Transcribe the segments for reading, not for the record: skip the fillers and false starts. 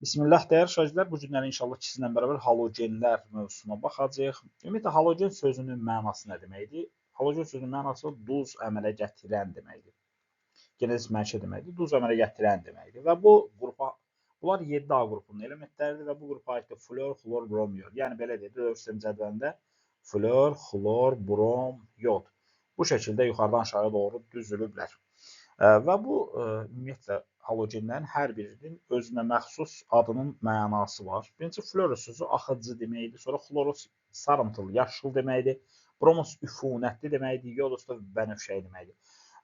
Bismillah, dəyərli şagirdlər, bu günləri inşallah ki, sizinlə bərabər halogenlər mövzusuna baxacağıq. Ümumiyyətlə, halogen sözünün mənası nə deməkdir? Halogen sözünün mənası duz əmələ gətirən deməkdir. Genezis mənşə deməkdir, duz əmələ gətirən deməkdir. Və bu qrupa, bunlar 7A qrupunun elementləridir və bu qrupa aiddir flor, xlor, brom, yod. Yəni, belə deyək, dövr sistem cədvəlində flor, xlor, brom, yod. Bu şəkildə yuxarıdan aşağı doğru düzülüblər. Və bu, ümumiyyətlə, halogenlərin hər birinin özünə məxsus adının mənası var. Birincisi, floros sözü axıcı deməkdir, sonra xloros sarımtıl, yaşıl deməkdir, bromos üfunətli deməkdir, yodos da bənövşəyi deməkdir.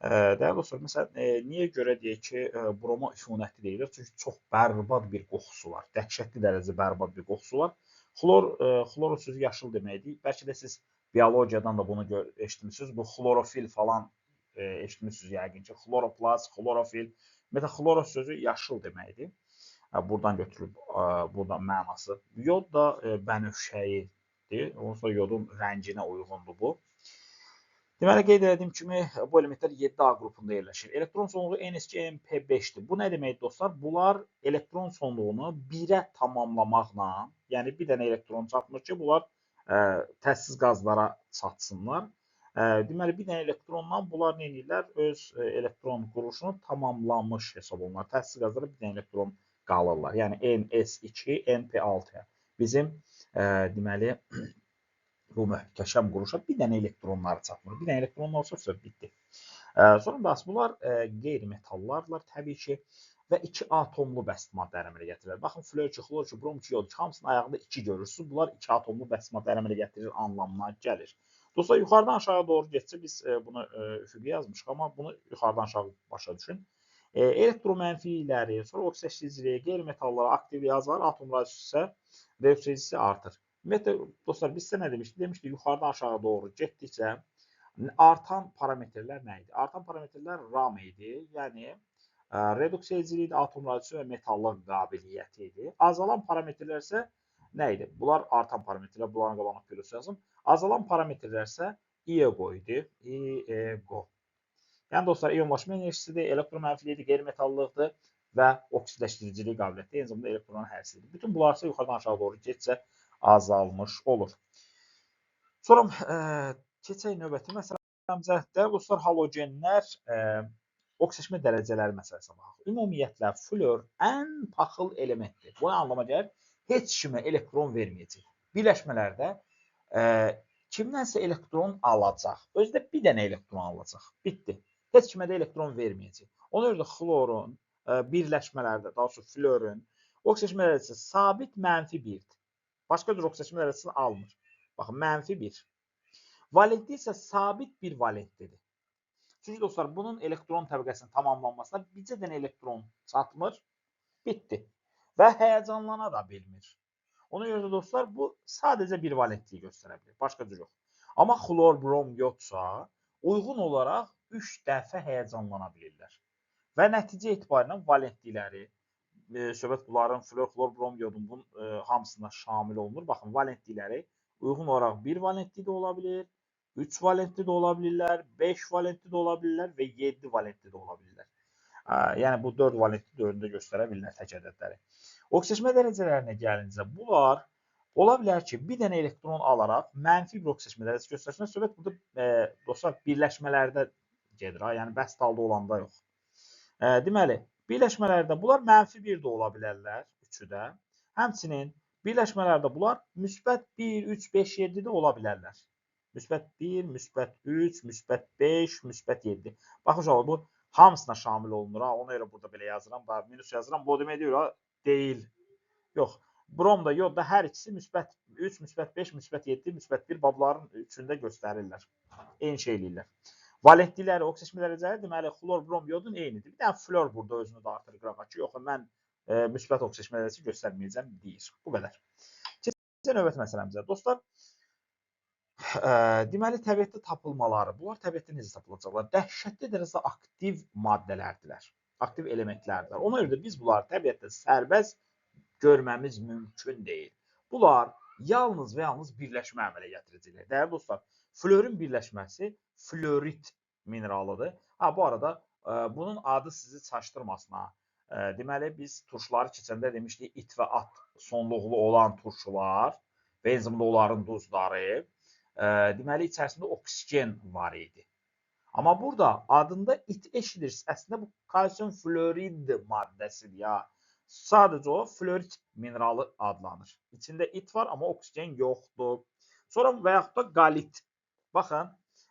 Dəyərli dostlar, məsələn, niyə görə deyək ki, broma üfunətli deyilir? Çünki çox bərbad bir qoxusu var, dəhşətli dərəcədə bərbad bir qoxusu var. Xloros sözü yaşıl deməkdir. Bəlkə də siz biologiyadan da bunu eşitmişsiniz. Bu xlorofil falan eşitmişsiniz yəqin ki, xloroplast, xlorofil. Ümumiyyətlə, xloros sözü yaşıl deməkdir. Buradan götürülüb, buradan mənası. Yod da bənövşəyidir. Ondan sonra yodun rənginə uyğundur bu. Deməli, qeyd elədiyim kimi, bu elementlər 7A qrupunda yerləşir. Elektron sonluğu NS2, NP5-dir. Bu nə deməkdir, dostlar? Bunlar elektron sonluğunu 1-ə tamamlamaqla, yəni bir dənə elektron çatmır ki, bunlar təzyiz qazlara çatsınlar. Deməli, bir dənə elektronla bunlar nə edirlər? Öz elektron quruluşunu tamamlamış hesab olunur. Təzyiz qazlara bir dənə elektron qalırlar. Yəni, NS2, NP6-ya. Bizim, deməli, bu möhtəşəm quruluşa bir dənə elektronları çatmır. Bir dənə elektron olsa, söz bitdi. Sonra da bunlar qeyri-metallardılar təbii ki və 2 atomlu bəst maddələri əmələ gətirirlər. Baxın, flor 2, xlor 2, brom 2, yod 2, hamısının ayağında 2 görürsünüz. Bunlar 2 atomlu bəst maddələri əmələ gətirir anlamına gəlir. Dostlar, yuxarıdan aşağı doğru getsə, biz bunu üfüqi yazmışıq, amma bunu yuxarıdan aşağı başa düşün. Elektromənfilikləri, sonra oksidləşdiriciliyi, qeyri-metallara aktivliyi azalır, atom radiusu isə reduksiyası artır. Ümumiyyətlə, dostlar, biz sizə nə demişdik? Demişdik, yuxarıdan aşağı doğru getdikcə artan parametrlər nə idi? Artan parametrlər RAM idi, yəni reduksiyaciliyi, atom radiusu və metallıq qabiliyyəti idi. Azalan parametrlər isə nə idi? Bunlar artan parametrlər, bunların qabağına plus yazım. Azalan parametrlər isə IEGO idi. IEGO. Yəni dostlar, iyonlaşma enerjisidir, elektromənfiliyidir, qeyri-metallıqdır və oksidləşdiricilik qabiliyyəti, eyni zamanda elektronun hərsidir. Bütün bunlar isə yuxarıdan aşağı doğru getsə azalmış olur. Sonra keçək növbəti məsələmizə. Dəyərli dostlar, halogenlər oksidləşmə dərəcələri məsələsinə baxaq. Ümumiyyətlə, flor ən paxıl elementdir. Bu nə anlama gəlir? Heç kimə elektron verməyəcək. Birləşmələrdə kimdənsə elektron alacaq. Özü də bir dənə elektron alacaq. Bitdi. Heç kimə də elektron verməyəcək. Ona görə də xlorun birləşmələrdə, daha doğrusu florun oksidləşmə dərəcəsi sabit mənfi 1-dir. Başqa cür oksidləşmə dərəcəsini almır. Baxın, mənfi 1. Valentli isə sabit 1 valentlidir. Çünki dostlar, bunun elektron təbəqəsinin tamamlanmasına bircə dənə elektron çatmır. Bitdi. Və həyəcanlana da bilmir. Ona görə də dostlar, bu sadəcə bir valentliyi göstərə bilir. Başqa cür yox. Amma xlor, brom, yodsa uyğun olaraq 3 dəfə həyəcanlana bilirlər. Və nəticə etibarilə valentlikləri, söhbət bunların flor, xlor, brom, yodun bunun hamısına şamil olunur. Baxın, valentlikləri uyğun olaraq 1 valentli də ola bilir, 3 valentli də ola bilirlər, 5 valentli də ola bilirlər və 7 valentli də ola bilirlər. Yəni, bu 4 valentli dövründə göstərə bilirlər tək ədədləri. Oksidləşmə dərəcələrinə gəlincə, bunlar ola bilər ki, bir dənə elektron alaraq mənfi bir oksidləşmə dərəcəsi göstərsinlər. Söhbət burada, dostlar, birləşmələrdə gedir, ha? Yəni, bəst halda olanda yox. Deməli, birləşmələrdə bunlar mənfi 1 də ola bilərlər, üçü də. Həmçinin birləşmələrdə bunlar müsbət 1, 3, 5, 7 də ola bilərlər. Müsbət 1, müsbət 3, müsbət 5, müsbət 7. Baxın, uşaqlar, bu hamısına şamil olunur. Ha? Ona görə burada belə yazıram, minus yazıram. Bu o demək deyil, ha? Deyil. Yox. Brom da, yod da hər ikisi müsbət 3, müsbət 5, müsbət 7, müsbət 1 babların üçündə göstərirlər. Eyni şey eləyirlər. Valentlikləri, oksidləşmə dərəcələri, deməli, xlor, brom, yodun eynidir. Bir dənə flor burada özünü dartır qırağa ki, yox, mən müsbət oksidləşmə dərəcəsi göstərməyəcəm deyir. Bu qədər. Keçək növbəti məsələmizə. Dostlar, deməli, təbiətdə tapılmaları, bunlar təbiətdə necə tapılacaqlar? Dəhşətli dərəcədə aktiv maddələrdirlər, aktiv elementlərdirlər. Ona görə də biz bunları təbiətdə sərbəst görməmiz mümkün deyil. Bunlar yalnız və yalnız birləşmə əmələ gətirəcəklər. Dəyərli dostlar, florun birləşməsi florit mineralıdır. Ha, bu arada bunun adı sizi çaşdırmasın ha. Deməli, biz turşuları keçəndə demişdik, it və at sonluqlu olan turşular və eyni zamanda onların duzları, deməli, içərisində oksigen var idi. Amma burada adında it eşidirsə, əslində bu kalsium florid maddəsidir ya. Sadəcə o florid mineralı adlanır. İçində it var, amma oksigen yoxdur. Sonra və yaxud da qalit. Baxın,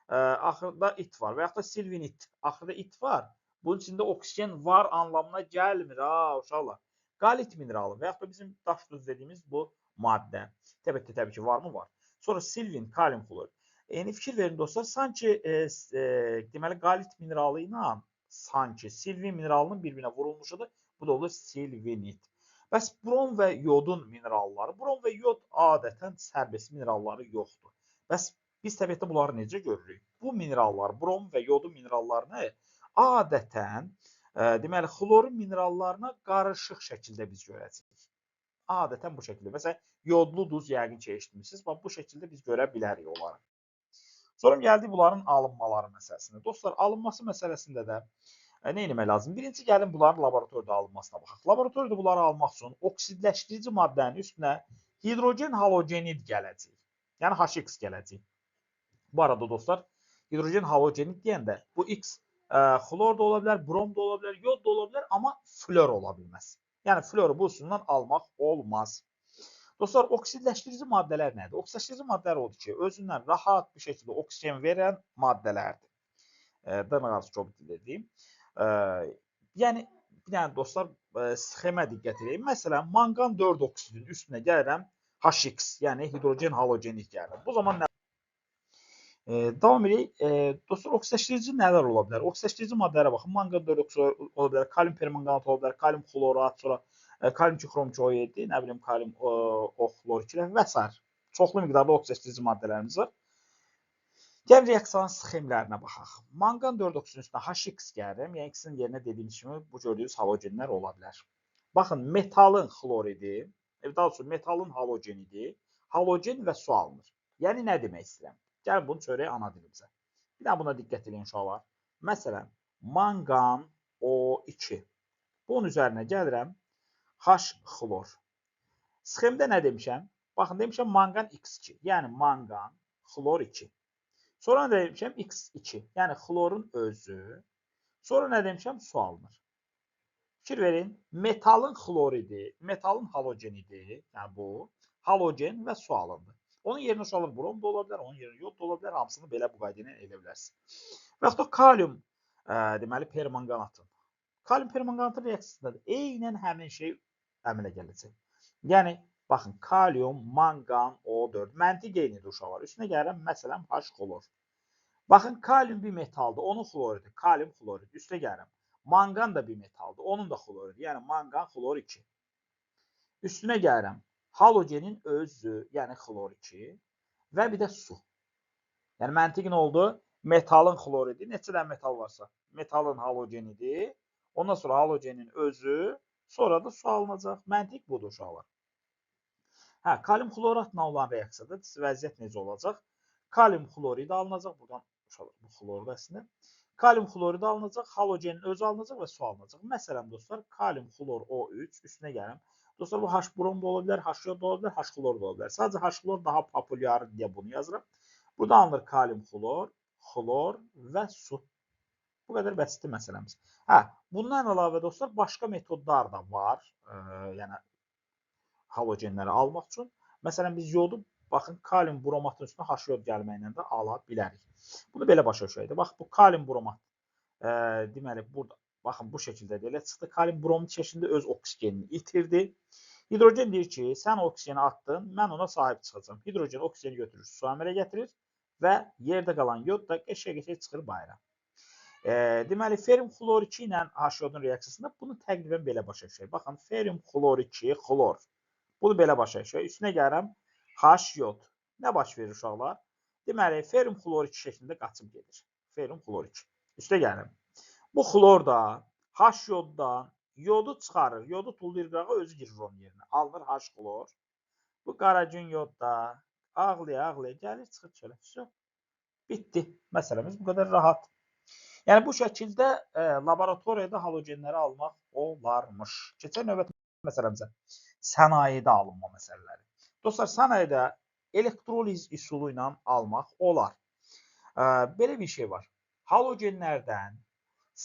axırda it var və yaxud da silvinit. Axırda it var. Bunun içində oksigen var anlamına gəlmir, ha, uşaqlar. Qalit mineralı və yaxud da bizim daş duz dediyimiz bu maddə. Təbii təbii ki, varmı? Var. Sonra silvin, kalium xlorid. Yəni fikir verin dostlar, sanki deməli qalit mineralı ilə sanki silvin mineralının bir-birinə vurulmuşudur. Bu da olur silvinit. Bəs brom və yodun mineralları. Brom və yod adətən sərbəst mineralları yoxdur. Bəs biz təbiətdə bunları necə görürük? Bu minerallar, brom və yodun minerallarını adətən deməli xlorun minerallarına qarışıq şəkildə biz görəcəyik. Adətən bu şəkildə. Məsələn, yodlu duz yəqin ki eşitmişsiniz. Bax, bu şəkildə biz görə bilərik onları. Sonra gəldik bunların alınmaları məsələsinə. Dostlar, alınması məsələsində də nə etmək lazım? Birinci, gəlin bunların laboratoriyada alınmasına baxaq. Laboratoriyada bunları almaq üçün oksidləşdirici maddənin üstünə hidrogen halogenid gələcək. Yəni HX gələcək. Bu arada dostlar, hidrogen halogenid deyəndə bu X xlor da ola bilər, brom da ola bilər, yod da ola bilər, amma flor ola bilməz. Yəni floru bu üsuldan almaq olmaz. Dostlar, oksidləşdirici maddələr nədir? Oksidləşdirici maddələr odur ki, özündən rahat bir şəkildə oksigen verən maddələrdir. Dırnaq arası çox deyim. Yəni, bir dənə dostlar, sxemə diqqət edin. Məsələn, manqan 4 oksidin üstünə gəlirəm HX, yəni hidrogen halogenid gəlirəm. Bu zaman nə? Davam edək. Dostlar, oksidləşdirici nələr ola bilər? Oksidləşdirici maddələrə baxın. Manqan 4 oksid ola bilər, kalium permanganat ola bilər, kalium xlorat, sonra kalium 2 xrom 2 O7, nə bilim, kalium O xlor 2 və s. Çoxlu miqdarda oksidləşdirici maddələrimiz var. Gəlin reaksiyanın sxemlərinə baxaq. Manqan 4 oksidin üstünə HX gəlirəm. Yəni X-in yerinə dediyimiz kimi bu gördüyünüz halogenlər ola bilər. Baxın, metalın xloridi, daha doğrusu metalın halogenidi, halogen və su alınır. Yəni nə demək istəyirəm? Gəlin bunu çörək ana dilimizə. Bir daha buna diqqət edin uşaqlar. Məsələn, manqan O2. Bunun üzərinə gəlirəm H xlor. Sxemdə nə demişəm? Baxın, demişəm manqan X2. Yəni manqan xlor 2. Sonra nə demişəm? X2. Yəni xlorun özü. Sonra nə demişəm? Su alınır. Fikir verin, metalın xloridi, metalın halogenidi, yəni bu, halogen və su alındı. Onun yerinə uşaqlar brom da ola bilər, onun yerinə yod da ola bilər, hamısını belə bu qayda ilə edə bilərsiniz. Və yaxud da kalium, deməli, permanganatın. Kalium permanganatın reaksiyasında da eynən həmin şey əmələ gələcək. Yəni, baxın, kalium, manqan, O4, məntiq eynidir uşaqlar. Üstünə gəlirəm, məsələn, H xlor. Baxın, kalium bir metaldır, onun xloridi, kalium xlorid. Üstə gəlirəm. Manqan da bir metaldır, onun da xloridi, yəni manqan xlor 2. Üstünə gəlirəm. Halogenin özü, yəni xlor 2 və bir də su. Yəni məntiq nə oldu? Metalın xloridi, neçə dənə metal varsa, metalın halogenidir. Ondan sonra halogenin özü, sonra da su alınacaq. Məntiq budur uşaqlar. Hə, kalium xloratla olan reaksiyada vəziyyət necə olacaq? Kalium xloridi alınacaq. Buradan uşaqlar, bu xlordur əslində. Kalium xloridi alınacaq, halogenin özü alınacaq və su alınacaq. Məsələn dostlar, kalium xlor O3 üstünə gəlirəm. Dostlar, bu H brom da ola bilər, H yod da ola bilər, H xlor da ola bilər. Sadəcə H xlor daha populyar deyə bunu yazıram. Burada alınır kalium xlor, xlor və su. Bu qədər bəsitdir məsələmiz. Hə, bundan əlavə dostlar, başqa metodlar da var. Yəni halogenləri almaq üçün. Məsələn, biz yodu, baxın, kalium bromatın üstünə H yod gəlməklə də ala bilərik. Bunu belə başa düşəydi. Bax, bu kalium bromat, deməli, burada, baxın, bu şəkildə də elə çıxdı. Kalium bromid şəklində öz oksigenini itirdi. Hidrogen deyir ki, sən oksigeni atdın, mən ona sahib çıxacağam. Hidrogen oksigeni götürür, su əmələ gətirir və yerdə qalan yod da qəşəng-qəşəng çıxır bayıra. Deməli, ferium xlor 2 ilə H yodun reaksiyasında bunu təqribən belə başa düşək. Baxın, ferium xlor 2, xlor. Bunu belə başa düşək. Üstünə gəlirəm, H yod. Nə baş verir uşaqlar? Deməli, ferium xlor 2 şəklində qaçıb gedir. Ferium xlor 2. Üstə gəlirəm. Bu xlor da H yoddan yodu çıxarır. Yodu tullayır qırağa, özü girir onun yerinə. Alınır H xlor. Bu qaragün yod da ağlaya-ağlaya gəlir, çıxır çölə. Bitdi. Məsələmiz bu qədər rahat. Yəni bu şəkildə laboratoriyada halogenləri almaq olarmış. Keçək növbəti məsələmizə. Sənayedə alınma məsələləri. Dostlar, sənayedə elektroliz üsulu ilə almaq olar. Belə bir şey var. Halogenlərdən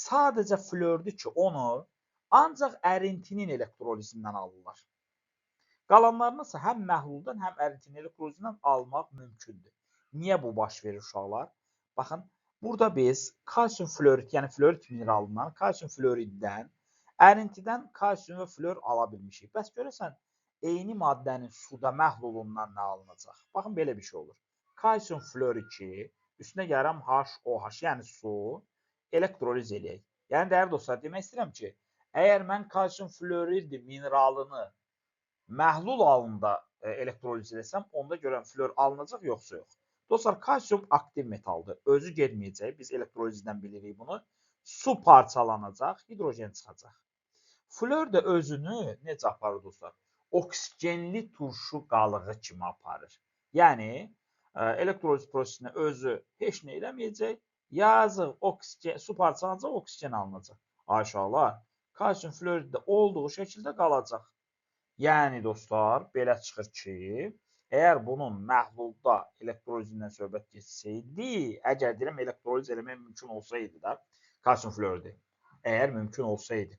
sadəcə flordur ki, onu ancaq ərintinin elektrolizindən alırlar. Qalanlarını isə həm məhluldan, həm ərintinin elektrolizindən almaq mümkündür. Niyə bu baş verir uşaqlar? Baxın, burada biz kalsium florid, yəni florid mineralından, kalsium floriddən, ərintidən kalsium və flor ala bilmişik. Bəs görəsən, eyni maddənin suda məhlulundan nə alınacaq? Baxın, belə bir şey olur. Kalsium flor 2, üstünə gəlirəm HOH, yəni su, elektroliz eləyək. Yəni, dəyərli dostlar, demək istəyirəm ki, əgər mən kalsium florid mineralını məhlul halında elektroliz eləsəm, onda görəm flor alınacaq, yoxsa yox. Dostlar, kalsium aktiv metaldır. Özü getməyəcək. Biz elektrolizdən bilirik bunu. Su parçalanacaq, hidrogen çıxacaq. Flor da özünü necə aparır dostlar? Oksigenli turşu qalığı kimi aparır. Yəni, elektroliz prosesində özü heç nə eləməyəcək. Yazıq, oksigen, su parçalanacaq, oksigen alınacaq. Ay uşaqlar, kalsium florid də olduğu şəkildə qalacaq. Yəni dostlar, belə çıxır ki, əgər bunun məhlulda elektrolizindən söhbət getseydi, əgər deyirəm elektroliz eləmək mümkün olsaydı da, kalsium floridi, əgər mümkün olsaydı,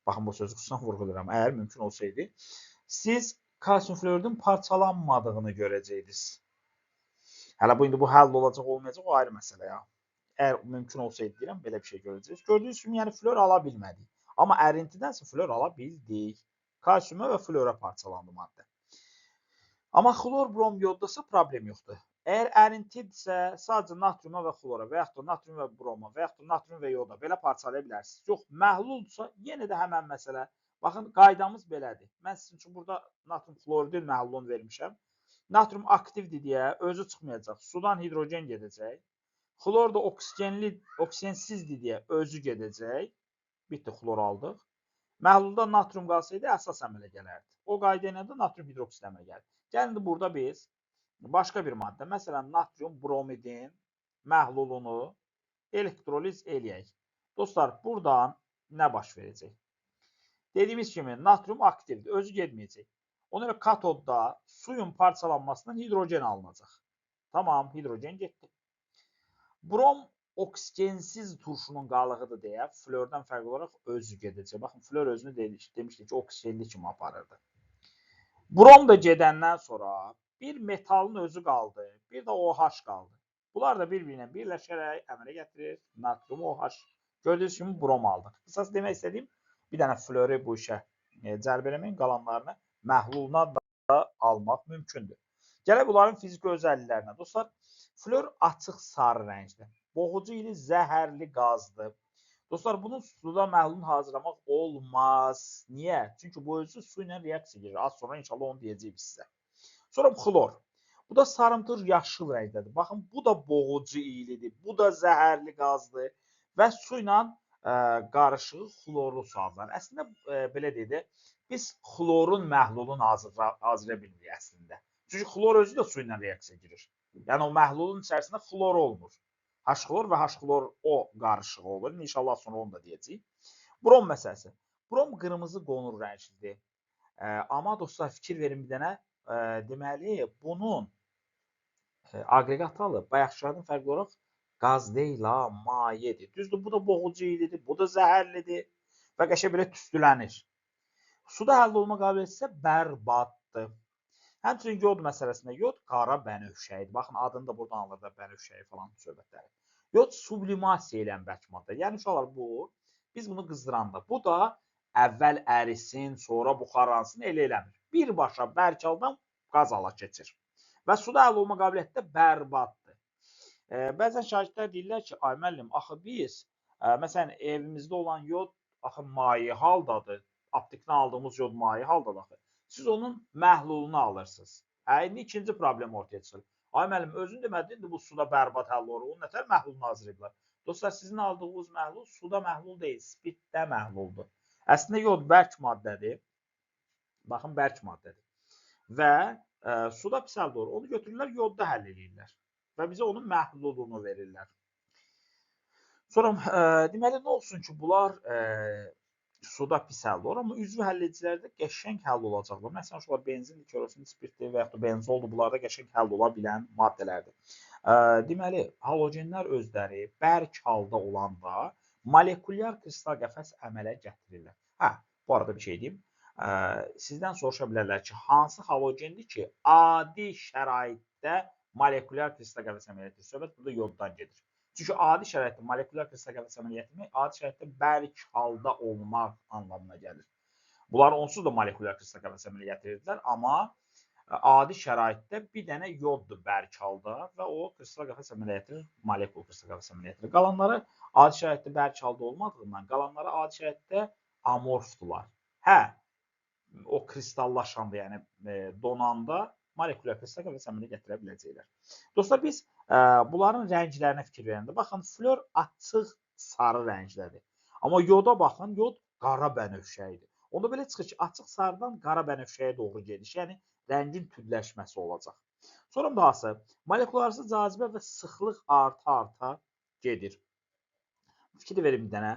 baxın bu sözü xüsusən vurğulayıram, əgər mümkün olsaydı, siz kalsium floridin parçalanmadığını görəcəydiniz. Hələ bu indi bu həll olacaq, olmayacaq, o ayrı məsələ ya. Əgər mümkün olsaydı deyirəm, belə bir şey görəcəksiniz. Gördüyünüz kimi, yəni flor ala bilmədik. Amma ərintidənsə flor ala bildik. Kalsiuma və flora parçalandı maddə. Amma xlor, brom, yoddasa problem yoxdur. Əgər ərintidirsə, sadəcə natriuma və xlora və yaxud da natrium və broma və yaxud da natrium və yoda belə parçalaya bilərsiniz. Yox, məhluldursa, yenə də həmən məsələ. Baxın, qaydamız belədir. Mən sizin üçün burada natrium xloridin məhlulunu vermişəm. Natrium aktivdir deyə özü çıxmayacaq. Sudan hidrogen gedəcək. Xlor da oksigensizdir deyə özü gedəcək. Bitdi, xlor aldıq. Məhlulda natrium qalsaydı əsas əmələ gələrdi. O qayda ilə də natrium hidroksid əmələ gəlir. Gəlin burada biz başqa bir maddə, məsələn natrium bromidin məhlulunu elektroliz eləyək. Dostlar, buradan nə baş verəcək? Dediyimiz kimi natrium aktivdir, özü getməyəcək. Ona görə katodda suyun parçalanmasından hidrogen alınacaq. Tamam, hidrogen getdi. Brom oksigensiz turşunun qalığıdır deyə flordan fərqli olaraq özü gedəcək. Baxın, flor özünü demişdik ki, oksigenli kimi aparırdı. Brom da gedəndən sonra bir metalın özü qaldı, bir də OH qaldı. Bunlar da bir-birinə birləşərək əmələ gətirir natrium OH. Gördüyünüz kimi brom aldıq. Qısası demək istədiyim, bir dənə floru bu işə cəlb eləməyin, qalanlarını məhluluna da almaq mümkündür. Gələk bunların fiziki özəlliklərinə. Dostlar, flor açıq sarı rəngdir. Boğucu ili zəhərli qazdır. Dostlar, bunun suda məhlulunu hazırlamaq olmaz. Niyə? Çünki bu özü su ilə reaksiya girir. Az sonra inşallah onu deyəcəyik sizə. Sonra xlor. Bu da sarımtıl yaşıl rəngdədir. Baxın, bu da boğucu iyilidir. Bu da zəhərli qazdır. Və su ilə qarışığı xlorlu su adlanır. Əslində, belə deyək, biz xlorun məhlulunu hazırlaya bilmirik əslində. Çünki xlor özü də su ilə reaksiya girir. Yəni, o məhlulun içərisində xlor olmur. H-xlor və H-xlor O qarışığı olur. İnşallah sonra onu da deyəcəyik. Brom məsələsi. Brom qırmızı qonur rənglidir. Amma dostlar, fikir verin bir dənə. Deməli, bunun aqreqat halı bayaqşılardan fərqli olaraq qaz deyil, ha, mayedir. Düzdür, bu da boğucu iyilidir, bu da zəhərlidir və qəşəng belə tüstülənir. Suda həll olma qabiliyyəti isə bərbaddır. Həmçinin yod məsələsində yod qara bənövşəyidir. Baxın, adını da buradan alır da bənövşəyi falan söhbətləri. Yod sublimasiya eləyən bərk maddə. Yəni, uşaqlar, bu, biz bunu qızdıranda, bu da əvvəl ərisin, sonra buxarlansın, elə eləmir. Birbaşa bərk haldan qaz ala keçir. Və suda həll olma qabiliyyəti də bərbaddır. Bəzən şagirdlər deyirlər ki, ay müəllim, axı biz, məsələn, evimizdə olan yod axı maye haldadır. Aptekdən aldığımız yod maye haldadır axı. Siz onun məhlulunu alırsınız. İndi ikinci problem ortaya çıxır. Ay müəllim, özün demədin, indi bu suda bərbad həll olur. Onun nətər məhlulunu hazırlayıblar? Dostlar, sizin aldığınız məhlul suda məhlul deyil, spirtdə məhluldur. Əslində, yod bərk maddədir. Baxın, bərk maddədir. Və suda pis həll olur. Onu götürürlər, yodda həll eləyirlər. Və bizə onun məhlulunu verirlər. Sonra deməli nə olsun ki, bunlar suda pis həll olur, amma üzvü həll edicilərdə qəşəng həll olacaqlar. Məsələn, uşaqlar benzindir, kerosin, spirtdir və yaxud da benzoldur, bunlarda qəşəng həll ola bilən maddələrdir. Deməli, halogenlər özləri bərk halda olanda molekulyar kristal qəfəs əmələ gətirirlər. Hə, bu arada bir şey deyim. Sizdən soruşa bilərlər ki, hansı halogendir ki, adi şəraitdə molekulyar kristal qəfəs əmələ gətirir? Söhbət burada yoddan gedir. Çünki adi şəraitdə molekulyar kristal qəfəs əmələ gətirmək adi şəraitdə bərk halda olmaq anlamına gəlir. Bunlar onsuz da molekulyar kristal qəfəs əmələ gətirirdilər, amma adi şəraitdə bir dənə yoddur bərk halda və o kristal qəfəs əmələ gətirir, molekul kristal qəfəs əmələ gətirir. Qalanları adi şəraitdə bərk halda olmadığından qalanları adi şəraitdə amorfdular. Hə, o kristallaşanda, yəni donanda molekulyar kristal qəfəs əmələ gətirə biləcəklər. Dostlar, biz bunların rənglərinə fikir verəndə, baxın, flor açıq sarı rəngdədir. Amma yoda baxın, yod qara bənövşəyidir. Onda belə çıxır ki, açıq sarıdan qara bənövşəyə doğru gediş, yəni rəngin tündləşməsi olacaq. Sonra dahası, molekulararası cazibə və sıxlıq arta-arta gedir. Fikir verin bir dənə.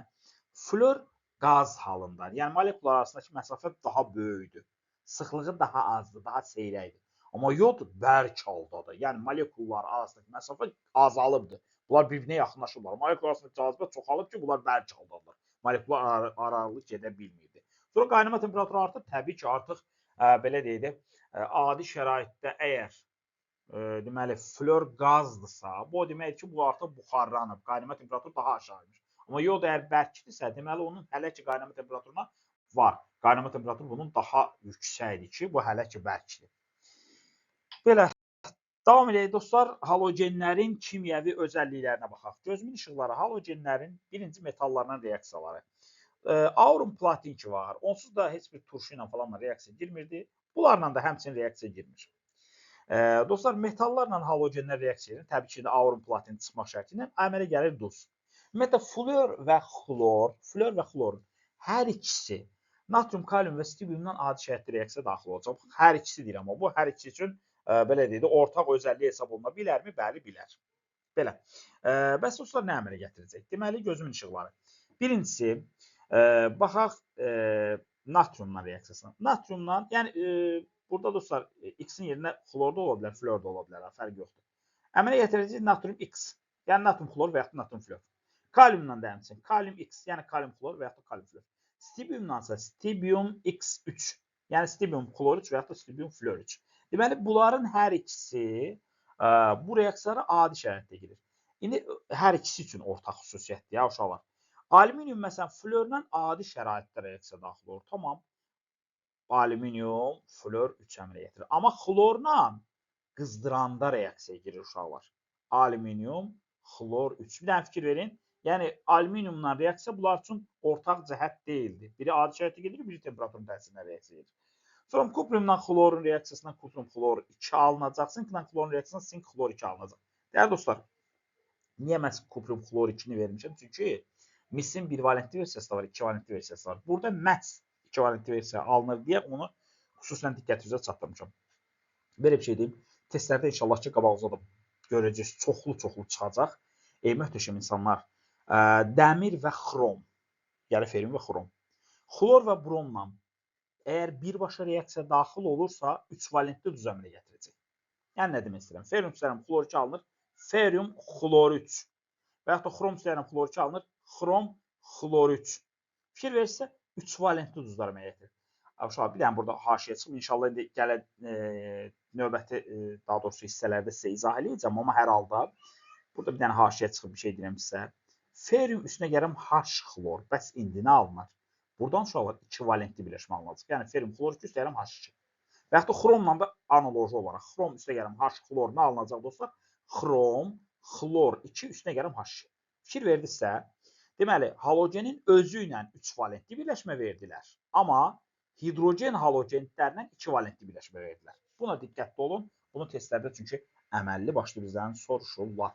Flor qaz halındadır. Yəni molekullar arasındakı məsafə daha böyükdür. Sıxlığı daha azdır, daha seyrəkdir. Amma yod bərk haldadır. Yəni molekullar arasındakı məsafə azalıbdır. Bunlar bir-birinə yaxınlaşırlar. Molekullar arasındakı cazibə çoxalıb ki, bunlar bərk haldadırlar. Molekullar aralı gedə bilmirdi. Sonra qaynama temperaturu artır. Təbii ki, artıq belə deyək də, adi şəraitdə əgər deməli flor qazdırsa, bu o deməkdir ki, bu artıq buxarlanıb. Qaynama temperaturu daha aşağıymış. Amma yod əgər bərkdirsə, deməli onun hələ ki qaynama temperaturuna var. Qaynama temperaturu bunun daha yüksəkdir ki, bu hələ ki bərkdir. Belə, davam edək dostlar, halogenlərin kimyəvi özəlliklərinə baxaq. Gözümün işıqları halogenlərin birinci metallarla reaksiyaları. Aurum platin ki var, onsuz da heç bir turşu ilə falanla reaksiya girmirdi. Bunlarla da həmçinin reaksiya girmir. Dostlar, metallarla halogenlər reaksiya girir. Təbii ki, aurum platin çıxmaq şərti ilə əmələ gəlir duz. Ümumiyyətlə, flor və xlor, flor və xlorun hər ikisi natrium, kalium və stibiumdan adi şəraitdə reaksiya daxil olacaq. Hər ikisi deyirəm, amma bu hər ikisi üçün belə deyək də, ortaq özəlliyi hesab oluna bilərmi? Bəli, bilər. Belə. Bəs dostlar, nə əmələ gətirəcək? Deməli, gözümün işıqları. Birincisi, baxaq natriumla reaksiyasına. Natriumla, yəni burada dostlar, X-in yerinə xlor da ola bilər, flor da ola bilər, fərq yoxdur. Əmələ gətirəcək natrium X, yəni natrium xlor və yaxud da natrium flor. Kaliumla da həmçinin kalium X, yəni kalium xlor və yaxud da kalium flor. Stibiumla isə stibium X3, yəni stibium xlor 3 və yaxud da stibium flor 3. Deməli, bunların hər ikisi bu reaksiyalara adi şəraitdə girir. İndi hər ikisi üçün ortaq xüsusiyyətdir, ya uşaqlar. Alüminium, məsələn, florla adi şəraitdə reaksiya daxil olur. Tamam, alüminium flor 3 əmələ gətirir. Amma xlorla qızdıranda reaksiyaya girir uşaqlar. Alüminium, xlor 3. Bir dənə fikir verin. Yəni, alüminiumla reaksiya bunlar üçün ortaq cəhət deyildi. Biri adi şəraitdə gedir, biri temperaturun təsirinə reaksiya gedir. Sonra kupriumla xlorun reaksiyasından kuprium xlor 2 alınacaq. Sinklə xlorun reaksiyasından sink xlor 2 alınacaq. Dəyərli dostlar, niyə məhz kuprium xlor 2-ni vermişəm? Çünki misin bir valentli versiyası da var, iki valentli versiyası da var. Burada məhz iki valentli versiya alınır deyə onu xüsusən diqqətinizə çatdırmışam. Belə bir şey deyim, testlərdə inşallah ki, qabağınıza da görəcəksiniz, çoxlu-çoxlu çıxacaq. Ey möhtəşəm insanlar, dəmir və xrom, yəni ferim və xrom, xlor və bromla əgər birbaşa reaksiya daxil olursa, 3 valentli duz əmələ gətirəcək. Yəni, nə demək istəyirəm? Ferium istəyirəm, xlor 2 alınır, ferium xlor 3 və yaxud da xrom istəyirəm, xlor 2 alınır, xrom xlor 3. Fikir verirsə, 3 valentli duzlar əmələ gətirir. Uşaqlar, bir dənə burada haşiyə çıxım. İnşallah indi gələn növbəti, daha doğrusu hissələrdə sizə izah eləyəcəm, amma hər halda burada bir dənə haşiyə çıxıb bir şey deyirəm sizə. Ferium üstünə gəlirəm H xlor. Bəs indi nə alınır? Buradan uşaqlar 2 valentli birləşmə alınacaq. Yəni ferium xlor 2 üstə gəlirəm H2. Və yaxud da xromla da analoji olaraq xrom üstə gəlirəm H xlor nə alınacaq dostlar? Xrom xlor 2 üstünə gəlirəm H2. Fikir verdinizsə, deməli halogenin özü ilə 3 valentli birləşmə verdilər. Amma hidrogen halogenlərlə 2 valentli birləşmə verdilər. Buna diqqətli olun. Bunu testlərdə çünki əməlli başlı bizdən soruşurlar.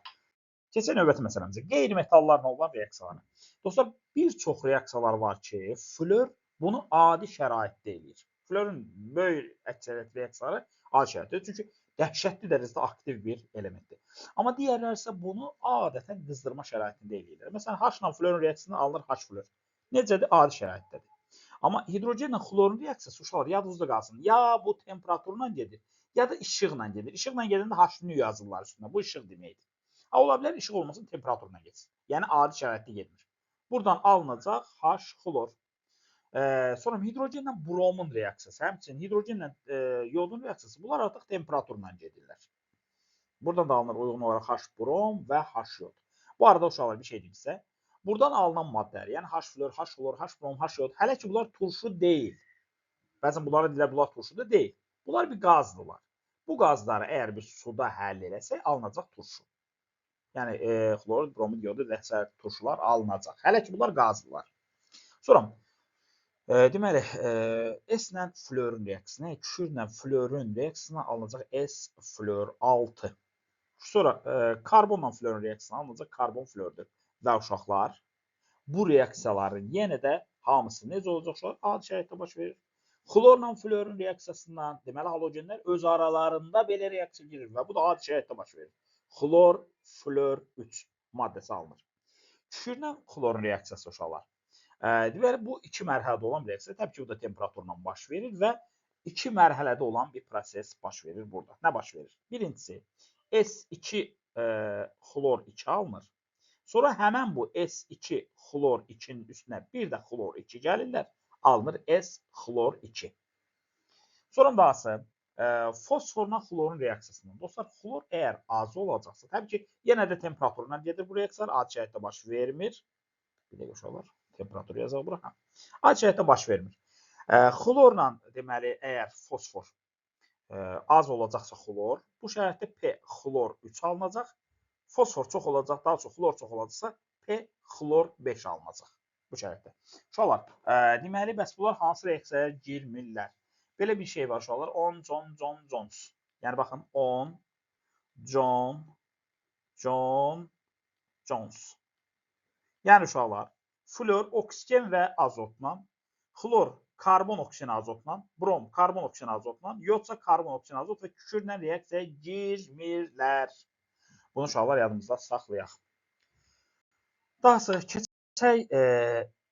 Keçək növbəti məsələmizə. Qeyri-metallarla olan reaksiyaları. Dostlar, bir çox reaksiyalar var ki, flor bunu adi şəraitdə eləyir. Florun böyük əksəriyyət reaksiyaları adi şəraitdə. Çünki Dəhşətli dərəcədə aktiv bir elementdir. Amma digərləri isə bunu adətən qızdırma şəraitində eləyirlər. Məsələn, H ilə florun reaksiyasından alınır H flor. Necədir? Adi şəraitdədir. Amma hidrogenlə xlorun reaksiyası uşaqlar yadınızda qalsın. Ya bu temperaturla gedir, ya da işıqla gedir. İşıqla gedəndə H nü yazırlar üstünə. Bu işıq deməkdir. Ha, ola bilər işıq olmasın, temperaturla getsin. Yəni adi şəraitdə getmir. Buradan alınacaq H xlor. Sonra hidrogenlə bromun reaksiyası, həmçinin hidrogenlə yodun reaksiyası, bunlar artıq temperaturla gedirlər. Buradan da alınır uyğun olaraq H brom və H yod. Bu arada uşaqlar bir şey deyim sizə. Buradan alınan maddələr, yəni H flor, H xlor, H brom, H yod, hələ ki bunlar turşu deyil. Bəzən bunlara deyirlər, bunlar turşu da deyil. Bunlar bir qazdırlar. Bu qazları əgər biz suda həll eləsək, alınacaq turşu. Yəni xlor, bromid, yodu və sair turşular alınacaq. Hələ ki bunlar qazdırlar. Sonra deməli, S ilə florun reaksiyasına, kükürdlə florun reaksiyasına alınacaq S flor 6. Sonra karbonla florun reaksiyasına alınacaq karbon flordur. Və uşaqlar, bu reaksiyaların yenə də hamısı necə olacaq uşaqlar? Adi şəraitdə baş verir. Xlorla florun reaksiyasından, deməli, halogenlər öz aralarında belə reaksiya girir və bu da adi şəraitdə baş verir. Xlor, flor 3 maddəsi alınır. Kükürdlə xlorun reaksiyası uşaqlar. Deməli, bu iki mərhələdə olan reaksiya, təbii ki, bu da temperaturla baş verir və iki mərhələdə olan bir proses baş verir burada. Nə baş verir? Birincisi, S2 xlor 2 alınır. Sonra həmən bu S2 xlor 2-nin üstünə bir də xlor 2 gəlirlər. Alınır S xlor 2. Sonra dahası, fosforla xlorun reaksiyasından. Dostlar, xlor əgər az olacaqsa, təbii ki, yenə də temperaturla gedir bu reaksiyalar, adi şəraitdə baş vermir. Bir dəqiqə uşaqlar. Temperatur yazaq bura. Hə. Adi şəraitdə baş vermir. Xlorla, deməli, əgər fosfor az olacaqsa xlor, bu şəraitdə P xlor 3 alınacaq. Fosfor çox olacaq, daha çox xlor çox olacaqsa P xlor 5 alınacaq bu şəraitdə. Uşaqlar, deməli, bəs bunlar hansı reaksiyaya girmirlər? Belə bir şey var uşaqlar. On, John, John, Jones. Yəni, baxın, on, John, John, Jones. Yəni, uşaqlar, flor oksigen və azotla, xlor karbon oksigen azotla, brom karbon oksigen azotla, yodsa karbon oksigen azot və kükürdlə reaksiyaya girmirlər. Bunu uşaqlar yadımızda saxlayaq. Dahası keçək,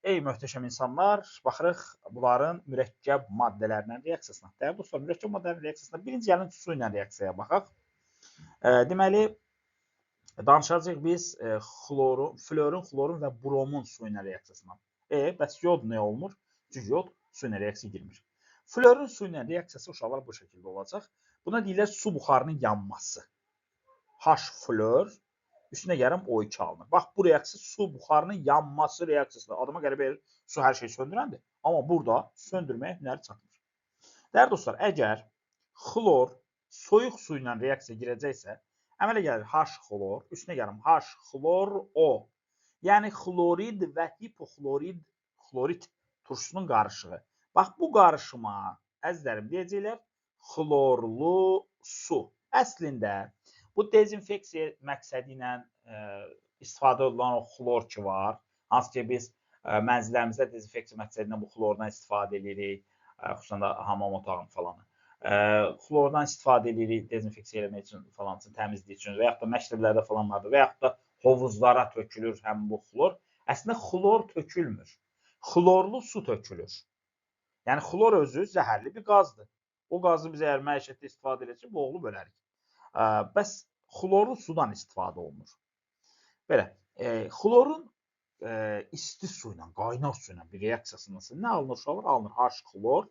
ey möhtəşəm insanlar, baxırıq bunların mürəkkəb maddələrlə reaksiyasına. Dəyərli dostlar, mürəkkəb maddələrin reaksiyasına birinci gəlin su ilə reaksiyaya baxaq. Deməli, danışacağıq biz florun, xlorun və bromun su ilə reaksiyasından. Bəs yod nə olmur? Çünki yod su ilə reaksiya girmir. Florun su ilə reaksiyası uşaqlar bu şəkildə olacaq. Buna deyirlər su buxarının yanması. H flor, üstünə gələm O2 alınır. Bax, bu reaksiya su buxarının yanması reaksiyasıdır. Adama qəribə gelir, su hər şeyi söndürəndir. Amma burada söndürməyə hünəri çatmır. Dəyərli dostlar, əgər xlor soyuq su ilə reaksiya girəcəksə, əmələ gəlir H xlor, üstünə gələm H xlor O. Yəni xlorid və hipoxlorid, xlorid turşusunun qarışığı. Bax, bu qarışıma, əzizlərim, deyəcəklər xlorlu su. Əslində, bu dezinfeksiya məqsədi ilə istifadə olunan o xlor ki var, hansı ki biz mənzillərimizdə dezinfeksiya məqsədi ilə bu xlordan istifadə edirik, xüsusən də hamam otağını falan. Xlordan istifadə edirik dezinfeksiya eləmək üçün, falan üçün, təmizlik üçün və yaxud da məktəblərdə falan vardır və yaxud da hovuzlara tökülür həm bu xlor. Əslində xlor tökülmür, xlorlu su tökülür. Yəni xlor özü zəhərli bir qazdır. O qazı biz əgər məişətdə istifadə edəcək, boğulub ölərik. Bəs xlorlu sudan istifadə olunur. Belə, xlorun isti su ilə, qaynar su ilə bir reaksiyasından nə alınır uşaqlar? Alınır H xlor,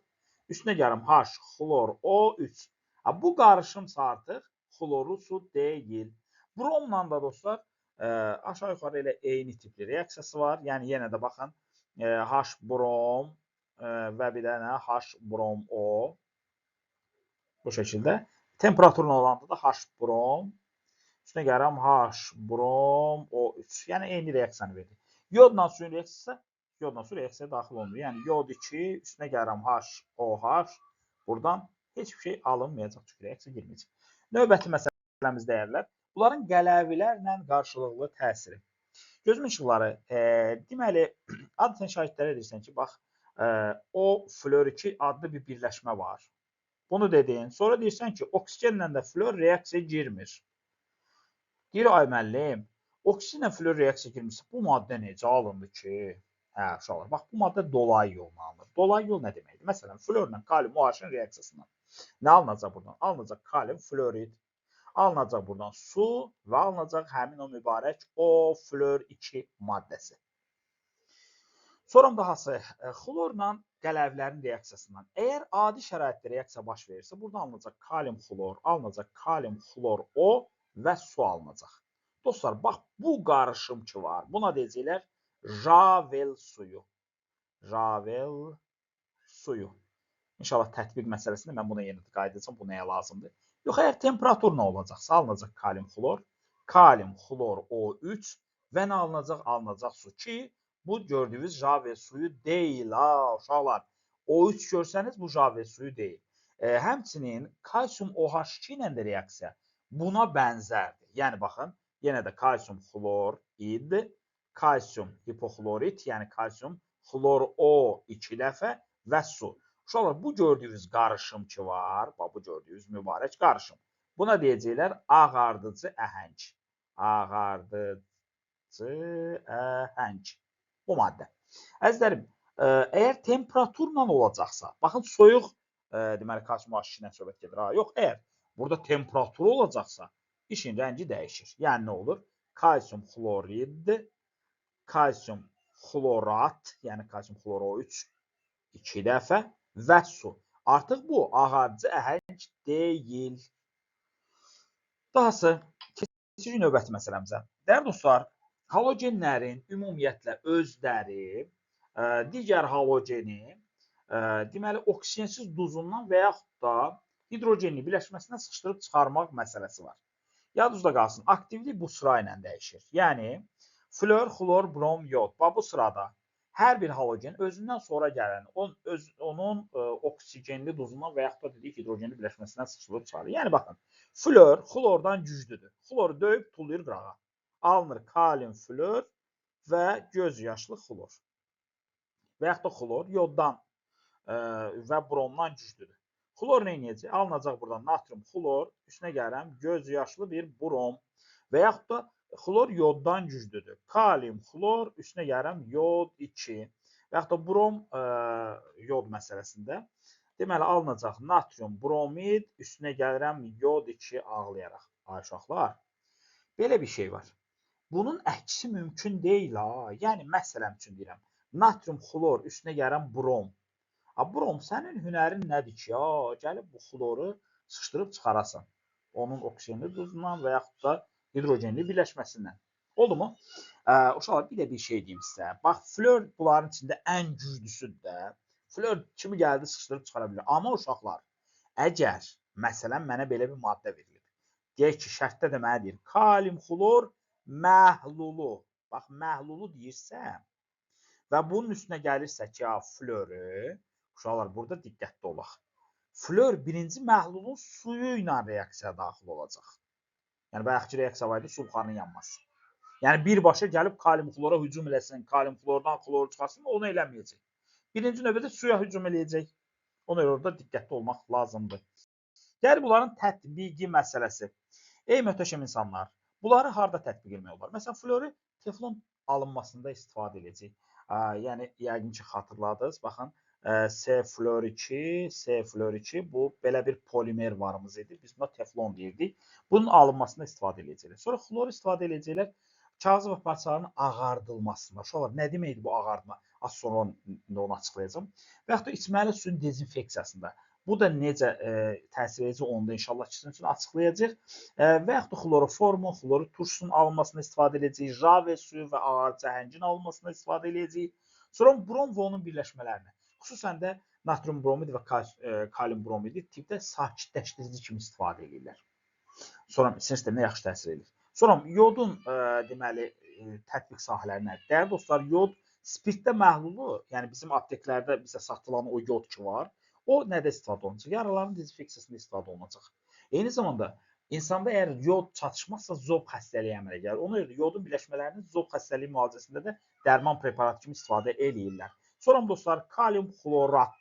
üstünə gəlim H xlor O3. Bu qarışımsa artıq xlorlu su deyil. Bromla da dostlar, aşağı yuxarı elə eyni tipli reaksiyası var. Yəni yenə də baxın, H brom və bir dənə H brom O. Bu şəkildə. Temperaturla olanda da H brom, üstünə gəlirəm H brom O3. Yəni eyni reaksiyanı verdi. Yodla suyun reaksiyası, yodla su reaksiyaya daxil olmuyor. Yəni yod 2, üstünə gəlirəm H OH. Buradan heç bir şey alınmayacaq, çünki reaksiya girməyəcək. Növbəti məsələmiz dəyərlər. Bunların qələvilərlə qarşılıqlı təsiri. Gözümün işıqları, deməli, adətən şahidlərə deyirsən ki, bax, O flor 2 adlı bir birləşmə var. Bunu dedin. Sonra deyirsən ki, oksigenlə də flor reaksiya girmir. Deyir, ay müəllim, oksigenlə flor reaksiya girmirsə, bu maddə necə alındı ki? Hə, uşaqlar, bax, bu maddə dolayı yolla alınır. Dolayı yol nə deməkdir? Məsələn, florla kalium OH-ın reaksiyasından. Nə alınacaq buradan? Alınacaq kalium florid, alınacaq buradan su və alınacaq həmin o mübarək O flor 2 maddəsi. Sonra dahası, xlorla qələvlərin reaksiyasından. Əgər adi şəraitdə reaksiya baş verirsə, burada alınacaq kalium xlor, alınacaq kalium xlor O və su alınacaq. Dostlar, bax, bu qarışım ki var. Buna deyəcəklər Javel suyu. Javel suyu. İnşallah tətbiq məsələsində mən buna yenə də qayıdacağam. Bu nəyə lazımdır? Yox, əgər temperatur nə olacaqsa, alınacaq kalium xlor, kalium xlor O3 və nə alınacaq? Alınacaq su ki, bu gördüyünüz Javel suyu deyil, ha, uşaqlar. O3 görsəniz, bu Javel suyu deyil. Həmçinin kalsium OH2 ilə də reaksiya buna bənzərdir. Yəni, baxın, yenə də kalsium xlorid, kalsium hipoxlorit, yəni kalsium xlor O 2 dəfə və su. Uşaqlar, bu gördüyünüz qarışım ki var, bax, bu gördüyünüz mübarək qarışım. Buna deyəcəklər ağardıcı əhəng. Ağardıcı əhəng. Bu maddə. Əzizlərim, əgər temperaturla olacaqsa, baxın, soyuq, deməli, kalsium OH2 ilə söhbət gedir. Ha, yox, əgər burada temperatur olacaqsa, işin rəngi dəyişir. Yəni, nə olur? Kalsium xlorid, kalsium xlorat, yəni kalsium xlor O3 2 dəfə və su. Artıq bu ağardıcı əhəng deyil. Dahası, keçirik növbəti məsələmizə. Dəyərli dostlar, halogenlərin ümumiyyətlə özləri digər halogeni, deməli, oksigensiz duzundan və yaxud da hidrogenli birləşməsindən sıxışdırıb çıxarmaq məsələsi var. Yadınızda qalsın, aktivlik bu sıra ilə dəyişir. Yəni, flor, xlor, brom, yod. Bax, bu sırada hər bir halogen özündən sonra gələn onun oksigenli duzundan və yaxud da dedik hidrogenli birləşməsindən sıxışdırılıb çıxarılır. Yəni, baxın, flor xlordan güclüdür. Xloru döyüb tullayır qırağa. Alınır kalium flor və göz yaşlı xlor. Və yaxud da xlor yoddan və bromdan güclüdür. Xlor nə edəcək? Alınacaq buradan natrium xlor, üstünə gəlirəm göz yaşlı bir brom. Və yaxud da xlor yoddan güclüdür. Kalium xlor, üstünə gəlirəm yod 2. Və yaxud da brom yod məsələsində. Deməli, alınacaq natrium bromid, üstünə gəlirəm yod 2 ağlayaraq. Ay uşaqlar, belə bir şey var. Bunun əksi mümkün deyil, ha. Yəni, məsələm üçün deyirəm. Natrium xlor, üstünə gəlirəm brom. Ha, brom, sənin hünərin nədir ki, ya, gəlib bu xloru sıxışdırıb çıxarasan. Onun oksigenli duzundan və yaxud da hidrogenli birləşməsindən. Oldu mu? Uşaqlar, bir də bir şey deyim sizə. Bax, flor bunların içində ən güclüsüdür də. Flor kimi gəldi, sıxışdırıb çıxara bilər. Amma uşaqlar, əgər, məsələn, mənə belə bir maddə verilir. Deyək ki, şərtdə də mənə deyir, kalium xlor məhlulu. Bax, məhlulu deyirsə və bunun üstünə gəlirsə ki, ya, florü, uşaqlar, burada diqqətli olaq. Flor birinci məhlulun suyu ilə reaksiya daxil olacaq. Yəni, bayaqki reaksiya var idi, su buxarının yanması. Yəni, birbaşa gəlib kalium xlora hücum eləsin, kalium xlordan xloru çıxarsın, onu eləməyəcək. Birinci növbədə suya hücum eləyəcək. Ona görə orada diqqətli olmaq lazımdır. Gəlir bunların tətbiqi məsələsi. Ey möhtəşəm insanlar, bunları harda tətbiq etmək olar? Məsələn, floru teflon alınmasında istifadə edəcək. Yəni, yəqin ki, xatırladınız. Baxın, S flor 2, S flor 2 bu belə bir polimer varımız idi. Biz buna teflon deyirdik. Bunun alınmasında istifadə edəcəklər. Sonra xloru istifadə edəcəklər kağız və parçaların ağardılmasında. Uşaqlar, nə deməkdir bu ağardma? Az sonra onu açıqlayacağam. Və yaxud da içməli suyun dezinfeksiyasında. Bu da necə təsir edəcək, onu da inşallah sizin üçün açıqlayacaq. Və yaxud da xloroformun, xloru turşusunun alınmasında istifadə edəcəyik. Javel suyu və ağardıcı əhəngin alınmasında istifadə edəcəyik. Sonra brom və onun birləşmələrini. Xüsusən də natrium bromid və kalium bromidi tipdə sakitləşdirici kimi istifadə edirlər. Sonra sinir sisteminə yaxşı təsir edir. Sonra yodun deməli tətbiq sahələri nədir? Dəyərli dostlar, yod spirtdə məhlulu, yəni bizim apteklərdə bizə satılan o yod ki var, o nədə istifadə olunacaq? Yaraların dezinfeksiyasında istifadə olunacaq. Eyni zamanda insanda əgər yod çatışmazsa zob xəstəliyi əmələ gəlir. Ona görə yodun birləşmələrini zob xəstəliyi müalicəsində də dərman preparatı kimi istifadə eləyirlər. Sonra dostlar, kalium xlorat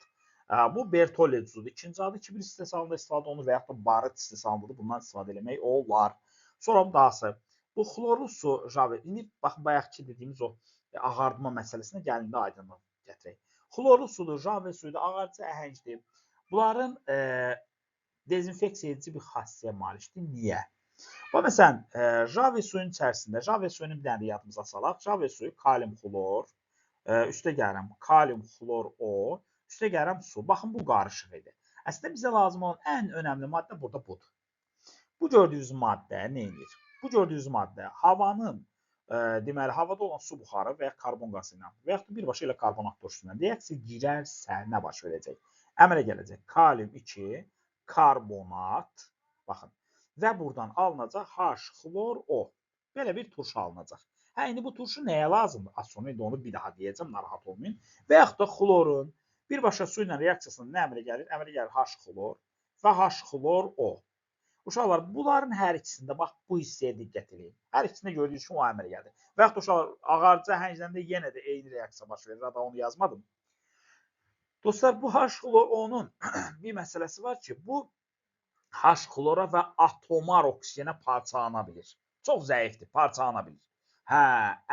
Bu Bertolli duzudur. İkinci adı kibrit istehsalında istifadə olunur və yaxud da barıt istehsalındadır. Bundan istifadə eləmək olar. Sonra dahası bu xlorlu su javel. İndi baxın bayaqki dediyimiz o ağartma məsələsinə gəlin də aydınlıq gətirək. Xlorlu sudur, javel suyudur, ağartıcı əhəngdir. Bunların dezinfeksiya edici bir xassəyə malikdir. Niyə? Bax, məsələn, javel suyun içərisində, javel suyunu bir dənə də yadımıza salaq. Javel suyu kalium xlor, üstə gəlirəm kalium xlor O, üstə gəlirəm su. Baxın, bu qarışıq idi. Əslində, bizə lazım olan ən önəmli maddə burada budur. Bu gördüyünüz maddə nə edir? Bu gördüyünüz maddə havanın, deməli, havada olan su buxarı və ya karbon qazı ilə və yaxud da birbaşa elə karbonat turşusu ilə reaksiya girərsə nə baş verəcək? Əmələ gələcək kalium 2 karbonat, baxın, və buradan alınacaq H xlor O. Belə bir turşu alınacaq. Hə, indi bu turşu nəyə lazımdır? Az sonra indi onu bir daha deyəcəm, narahat olmayın. Və yaxud da xlorun birbaşa su ilə reaksiyasında nə əmələ gəlir? Əmələ gəlir H xlor və H xlor O. Uşaqlar, bunların hər ikisində, bax, bu hissəyə diqqət edin. Hər ikisində gördüyünüz kimi o əmələ gəldi. Və yaxud da uşaqlar, ağarcı əhəngləndə yenə də eyni reaksiya baş verir. Daha onu yazmadım. Dostlar, bu H xlor O-nun bir məsələsi var ki, bu H xlora və atomar oksigenə parçalana bilir. Çox zəifdir, parçalana bilir. Hə,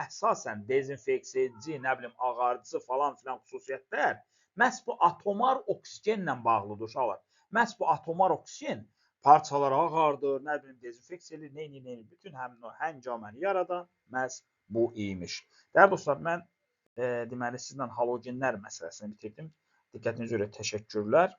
əsasən dezinfeksiya edici, nə bilim, ağarcı falan filan xüsusiyyətlər məhz bu atomar oksigenlə bağlıdır uşaqlar. Məhz bu atomar oksigen parçaları ağardır, nə bilim, dezinfeksiya edir, neyni, neyni, bütün həmin o həngaməni yaradan məhz bu imiş. Dəyərli dostlar, mən deməli sizlə halogenlər məsələsini bitirdim. Diqqətinizə görə təşəkkürlər.